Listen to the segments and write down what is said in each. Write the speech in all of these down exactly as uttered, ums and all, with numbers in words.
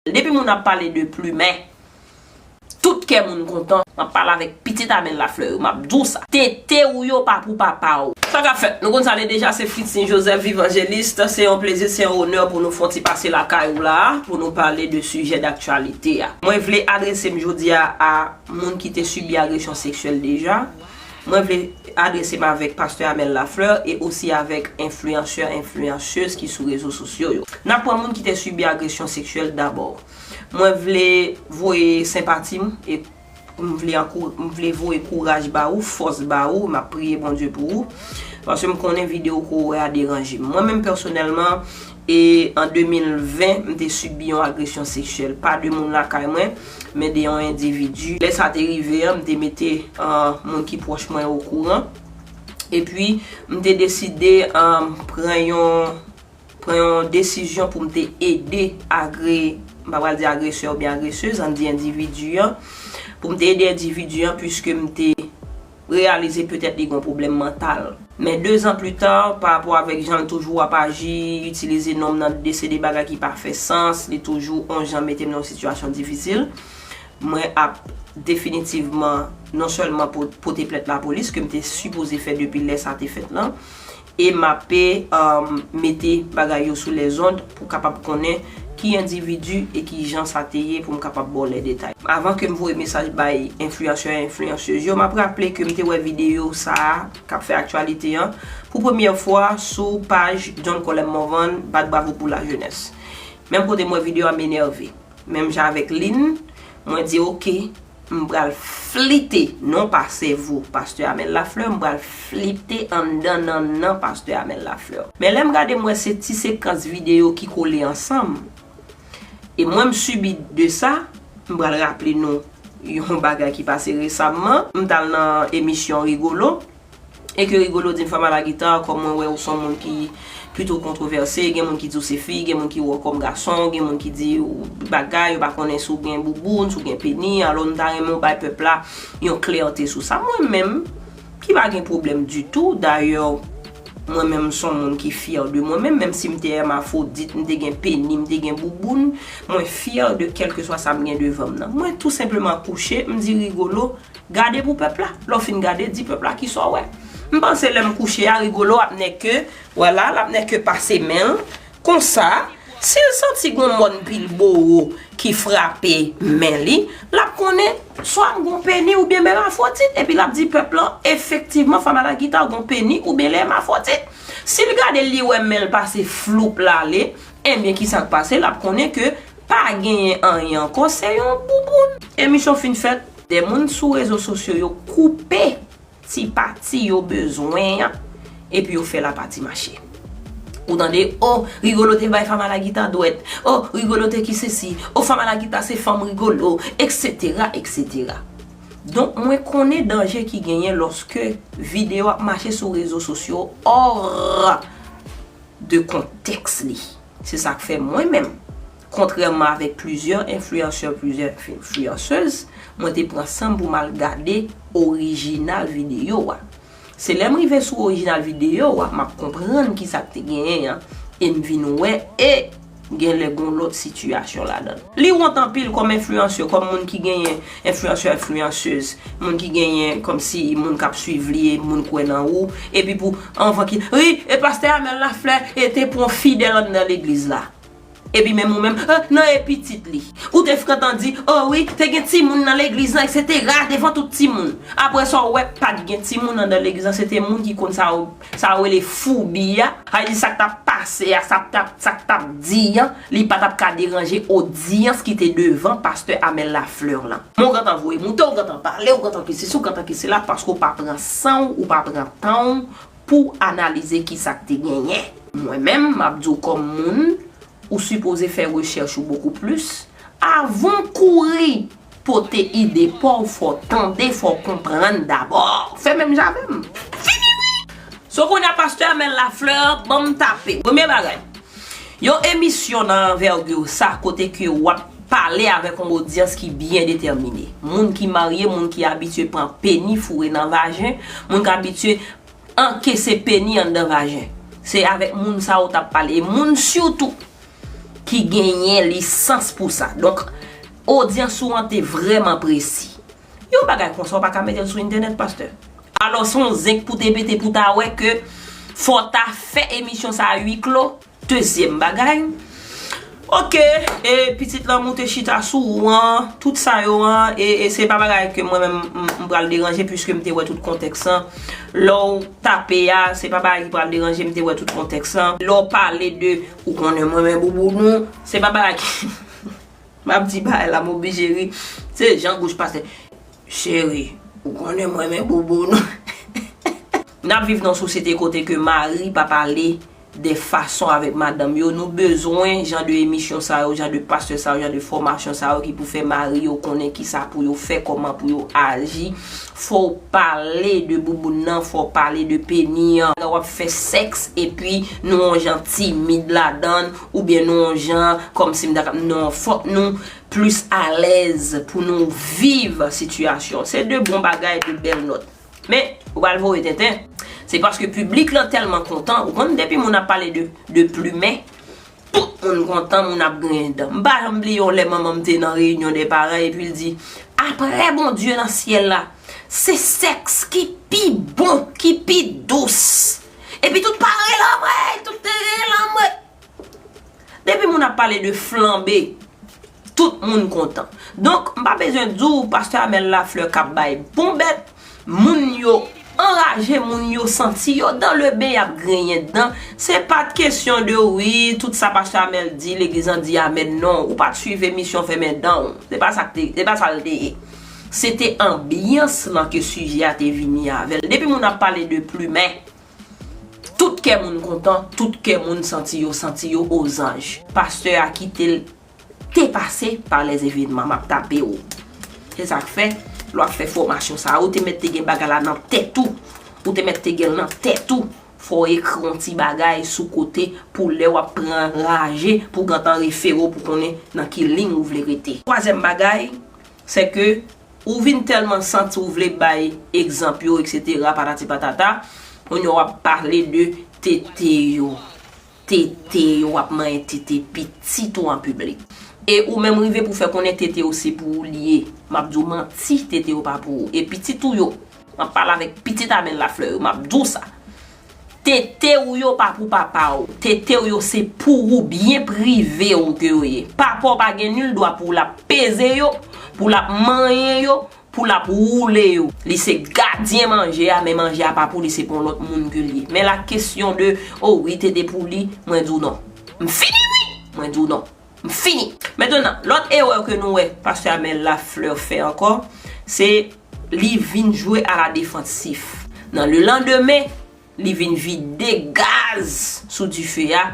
Depi moun ap pale de plimen, tout kè moun kontan. M ap pale avèk pitit Amel Lafleur yo, m ap di w sa. Tete w yo pa pou papa w. Sa k ap fèt? Nou konn sa l ye deja, se Fritzny Joseph Vivangeliste. Se yon plezi, se yon onè pou nou fè yon ti pase lakay ou la, pou nou pale de sijè daktyalite a. Mwen vle adrese m jodi a a moun ki te sibi agresyon seksyèl deja. Mwen vle adrese m avèk pastè Amel Lafleur e osi avèk enfliyansè, enfliyansez ki sou rezo sosyo yo. N ap pran moun ki te sibi agresyon seksyèl dabò. Mwen vle voye senpati m e m vle ankou-, m vle voye kouraj ba ou, fòs ba ou, m ap priye Bondye pou ou. Paske m konnen videyo ke w wè a deranje m. Mwen menm pèsonèlman, e an de mil ven, m te sibi yon agresyon seksyèl. Pa de moun lakay mwen, men de yon endividi. Lè sa te rive an, m te mete, ah, moun ki pwòch mwen okouran. Epi, m te deside, ah, pran yon, pran yon desizyon pou m te ede agre-, m pa pral di agresè oubyen agresez, ann di endividi an, pou m te ede endividi an, piske m te reyalize petèt li gen yon pwoblèm mantal. Men de zan pli ta, pa rapò avèk jan l toujou ap aji, itilize non m nan, de se de bagay ki pa fè sans, li toujou on jan mete m nan yon sitiyasyon difisil. Mwen ap definitivman non sèlman po-, pote plent lapolis, ke m te sipoze fè depi lè sa te fèt lan, e m ape, um, mete bagay yo sou lèzond pou kapab konnen ki endividi e ki jan sa te ye pou m kapab ba w lè detay. Avan ke m voye mesaj bay enfliyansè, enfliyansez yo, m ap raple ke m te wè videyo sa a k ap fè aktyalite an pou premyè fwa sou paj John Colem Morvan, Bat Bravo pour la Jeunesse. Menm kote m wè videyo a, m enève. Menm jan avèk Lynn, mwen di, "Oke, m pral flite non pa sèvo pastè Amel Lafleur, m pral flite anndan nannan pastè Amel Lafleur." Men lè m gade, m wè se ti sekans videyo ki kole ansanm. E mwen, m sibi de sa, m pral raple nou yon bagay ki pase resamman. M t al nan emisyon Rigolo. E ke Rigolo di m, "Fanm Alagita, kòm mwen wè ou se yon moun ki pito kontwovèse, gen moun ki di w se fi, gen moun ki wè w kòm gason, gen moun ki di w bagay, yo pa konnen si w gen bouboun, si w gen peni, alò m ta renmen w bay pèp la yon klète sou sa." Mwen menm, ki pa gen pwoblèm ditou, dayè, mwen menm m se yon moun ki fyè de mwen menm, menm si m te èmafwodit, m te gen peni, m te gen bouboun, mwen fyè de kèlkeswa sa m gen devan m nan. Mwen tou senpleman kouche, m di Rigolo, gade pou pèp la. Lè w fin gade, di pèp la kisa w wè. M panse lè m kouche a, Rigolo ap nèke, vwala, l ap nèke pase men l. Konsa, si l santi gon mòn pil bowo ki frape men li, l ap konnen swa m gon peni oubyen m èmafwodit, epi l ap di pèp lan, efektivman, Fanm Alagita gon peni oubyen l èmafwodit. Si l gade l, li wè men l pase floup l ale, enben, kisa k pase? L ap konnen ke pa genyen anyen ankò, se yon bouboun. Emisyon fin fèt, de moun sou rezo sosyo yo koupe ti pati yo bezwen an, epi yo fè lapati mache. Ou tande, "O, Rigolo te bay Fanm Alagita dwèt. O, Rigolo te ki sesi. O, Fanm Alagita se fanm Rigolo," etsetera, etsetera. Donk, mwen konnen danje ki genyen lòske videyo ap mache sou rezo sosyo hors de kontèks li. Se sa k fè mwen menm, kontrèman avèk plizyè enfliyansè, plizyè enfliyansez, mwen te pran san m pou m al gade orijinal videyo a. Se lè m rive sou orijinal videyo a, m ap konprann kisa k te genyen an, e m vin wè, e genlè gon lòt sitiyasyon ladan l. Li wont anpil kòm enfliyansè, kòm moun ki genyen enfliyansè, enfliyansez, moun ki genyen kòmsi moun k ap swiv li, e moun kwè nan ou, epi pou anvan ki, wi, e pastè Amel Lafleur e te pran fidèl anndan legliz la. Epi menm ou menm, eh, nan e pitit li. Ou te frektan di, o wi, te gen timoun nan legliz lan, etsetera, devan tout timoun. Apre sa, ou wè, pa t gen timoun anndan legliz lan, se te moun ki konn sa, sa yo rele foubi a. Sa vle di sa k t ap pase a, sa k t ap, sa k t ap di an, li pa t ap ka deranje odyans ki te devan pastè Amel Lafleur lan. Men w gentan voye moute, w gentan pale, w gentan ki sesi, w gentan ki sela, paske w pa pran san w, ou pa pran tan w pou analize kisa k te genyen. Mwen menm, m ap di w kòm moun, ou sipoze fè rechèch ou bokou plis. Avan w kouri pote ide pa w, fò w tande, fò w konprann dabò. Fè menm jan avè m. Fini wi! So, kounye a, pastè Amel Lafleur, ban m tape. Premye bagay, yon emisyon nan anvègi sa, kote ke w ap pale avèk yon odyans ki byen detèmine. Moun ki marye, moun ki abitye pran peni foure nan vajen, moun ki abitye ankese peni anndan vajen. Se avèk moun sa yo t ap pale. E moun sitou ki genyen lisans pou sa. Donk, odyans ou an te vrèman presi. Yon bagay konsa, ou pa ka mete l sou entènèt, pastè. Alò, se yon zenk pou te pete pou ta wè ke fò w ta fè emisyon sa a wi klo. Dezyèm bagay, oke, e pitit lanmou te chita sou ou an, tout sa yo an, e, e se pa bagay ke mwen menm m, m pral deranje, piske m te wè tout kontèks lan. Lè w tape a, se pa bagay ki pral deranje, m te wè tout kontèks lan. Lè w pale de, ou konnen mwen renmen bouboun ou, se pa bagay ki, m ap di bagay la, m oblije ri. Se jan gouch pastè. Cheri, ou konnen mwen renmen bouboun ou. N ap viv nan yon sosyete kote ke mari pa pale de fason avèk madanm yo. Nou bezwen jan de emisyon sa yo, jan de pastè sa yo, jan de fòmasyon sa yo ki pou fè mari yo konnen kisa pou yo fè, kòman pou yo aji. Fò w pale de bouboun nan, fò w pale de peni an. Lè w ap fè sèks epi nou yon jan timid ladan l, oubyen nou yon jan kòmsi m ta ka, non, fòk nou plis alèz pou nou viv sitiyasyon. Se de bon bagay, de bèl nòt. Men, ou pral voye tenten. Se paske piblik lan tèlman kontan. Ou konn depi moun ap pale de, de plimen, tout moun kontan, moun ap griyen dan. M pa janm bliye yon lè manman m te nan reyinyon de paran epi l di, apre Bondye nan syèl la, se sèks ki pi bon, ki pi dous. Epi tout paran rele anmwey, tout te rele anmwey. Depi moun ap pale de flanbe, tout moun kontan. Donk, m pa bezwen di w, pastè Amel Lafleur k ap bay bon bèt, moun yo anraje, moun yo santi yo dans le bain, y ap griyen dan. Se pa t kesyon de wi, tout sa pastè Amel di, legliz lan di amèn, non. Ou pa t swiv emisyon fèmen dan w. Se pa sa k te, se pa sa l te ye. Se te anbyans lan ke sijè a te vini avè l. Depi moun ap pale de plimen, tout kè moun kontan, tout kè moun santi yo, santi yo ozanj. Pastè a kite l te pase pa lèzevenman, m ap tape w. Se sa k fè, lè w ap fè fòmasyon sa a, ou te mèt te gen bagay la nan tèt ou. Ou te mèt te gen l nan tèt ou. Fò w ekri yon ti bagay sou kote pou lè w ap pran raje, pou gentan refere w, pou konnen nan ki liy ou vle rete. Twazyèm bagay, se ke ou vin tèlman santi w vle bay egzanp yo, etsetera, patati patata, kounye a w ap pale de tete yo. Tete yo, w ap manyen tete pitit ou an piblik. E ou menm rive pou fè konnen tete yo se pou ou li ye. M ap di w manti, tete yo pa pou ou. E pitit ou yo, m ap pale avèk pitit Amel Lafleur yo, m ap di w sa. Tete ou yo pa pou papa w. Tete w yo se pou ou, byen prive w ke yo ye. Papa w pa gen nil dwa pou l ap peze yo, pou l ap manyen yo, pou l ap woule yo. Li se gadyen manje a, men manje a pa pou li, se pou yon lòt moun ke l ye. Men la kesyon de, o wi, tete pou li, mwen di w non. M fini wi! Mwen di w non. M fini. Mentnan, lòt erè ke nou wè pastè Amel Lafleur fè ankò, se li vin jwe aladefansif. Nan lelandemen, li vin vide gaz sou dife a,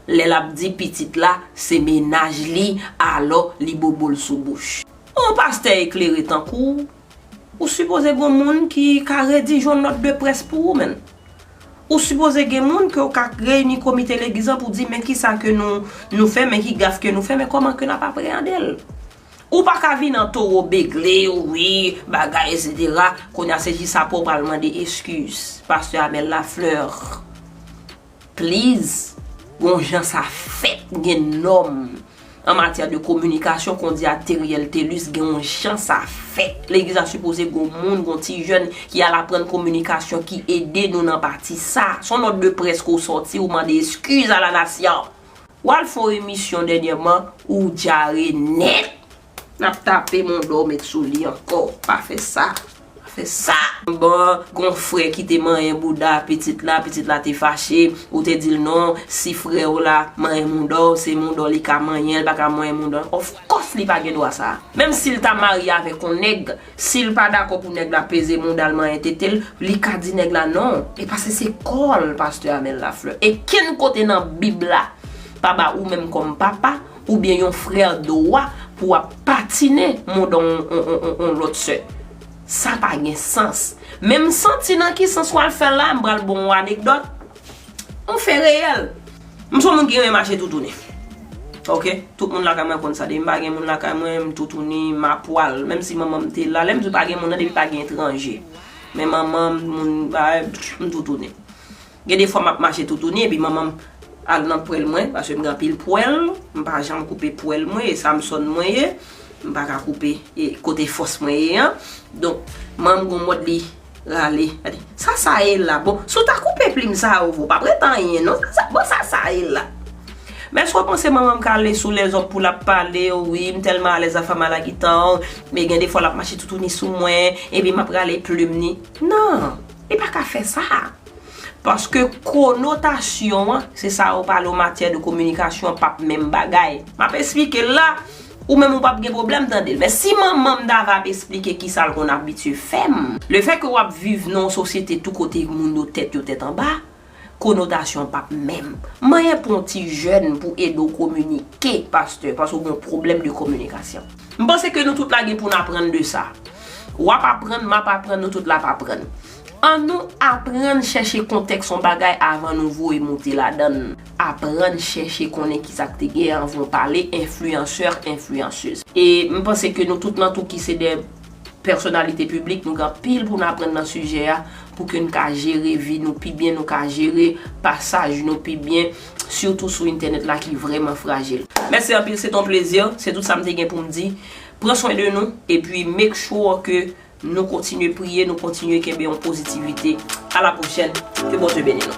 lè l ap di pitit la se mennaj li, alò li bobo l sou bouch. Yon pastè eklere tankou w, ou sipoze gen yon moun ki ka redije yon nòt de près pou ou, menn. Ou sipoze gen moun ke w ka reyini komite legliz lan pou di, men kisa ke nou, nou fè, men ki gaf ke nou fè, men kòman ke n ap apreyande l. Ou pa ka vin an towo begle, wi, bagay, etsetera. Kounye a se jis apre w pral mande eskiz. Pastè Amel Lafleur, please, gon jan sa fèt, gen nòm. An matyè de kominikasyon, kon di a Theriel Thelus, gen yon jan sa fèt. Legliz la sipoze gon moun, gon ti jèn ki al aprann kominikasyon, ki ede nou nan pati sa. Se yon nòt de près ke w sòti, ou mande eskiz a la nasyon. W al fè yon emisyon dènyèman, ou dyare nèt. N ap tape monda w met sou li ankò. Pa fè sa. Pa fè sa. Bon, gon frè ki te manyen bouda pitit la, pitit la te fache, ou te di l non, si frè w la manyen monda w, se monda w li ka manyen, l pa ka manyen monda w. Of course, li pa gen dwa sa. Menm si l ta marye avèk yon nèg, si l pa dakò pou nèg la peze monda l, manyen tete l, li ka di nèg la non. E paske se kò l, pastè Amel Lafleur. E kenn kote nan Bib la pa ba ou menm kòm papa oubyen yon frè dwa pou w ap patinen monda yon, yon, yon, yon, yon lòt sè. Sa pa gen sans. Men m santi nan ki sans w al fè l la, m pral ba w yon anekdòt. Yon fè reyèl. M se yon moun ki renmen mache toutouni. Oke? Tout moun lakay mwen konn sa. Depi m pa gen moun lakay mwen, m toutouni, m apwal. Menm si manman m te la, lè m di pa gen moun nan, depi pa gen etranje. Men manman m, moun, bagay, m toutouni. Gen de fwa m ap mache toutouni, epi manman m, Al nan pwèl mwen, paske m gen anpil pwèl, m pa janm koupe pwèl mwen, e Samson mwen ye, m pa ka koupe e kote fòs mwen ye an. Donk, manman m gon mòd li rale. Gade, sa sa ye la? Bon, si w ta koupe plim sa yo, vo, pa prete anyen, non. Sa, sa, bon, sa sa ye la? Men èske w panse manman m ka ale sou lèzòm pou l ap pale, wi, m tèlman alèz ak fòma lagitan, men gen defwa l ap mache toutouni sou mwen, epi m ap rale plim ni? Non, li pa ka fè sa. Paske konotasyon an, se sa yo pale an matyè de kominikasyon, p ap menm bagay. M ap esplike l la, ou menm ou p ap gen pwoblèm tande l. Men si manman m ta va ap esplike kisa l konn abitye fè m, lefètke w ap viv nan yon sosyete tou kote moun yo tèt yo tèt anba, konotasyon p ap menm. Manyen pou yon ti jèn pou ede w kominike, pastè, paske w gen yon pwoblèm de kominikasyon. M panse ke nou tout la gen pou n aprann de sa. W ap aprann, m ap aprann, nou tout la ap aprann. Annou aprann chèche kontèks yon bagay avan nou voye moute ladan l. Aprann chèche konnen kisa k te gen anvan w pale, enfliyansè, enfliyansez. E m panse ke nou tout nan tou ki se de pèsonalite piblik, nou gen anpil pou n aprann nan sijè a, pou ke n ka jere vi nou pi byen, nou ka jere pasaj nou pi byen, sitou sou entènèt la ki vrèman frajil. Mèsi anpil, se t on plezi, se tout sa m te gen pou m di. Pran swen de nou, epi make sure ke nou kontinye priye, nou kontinye kenbe yon pozitivite. A la pwochèn, ke Bondye beni nou.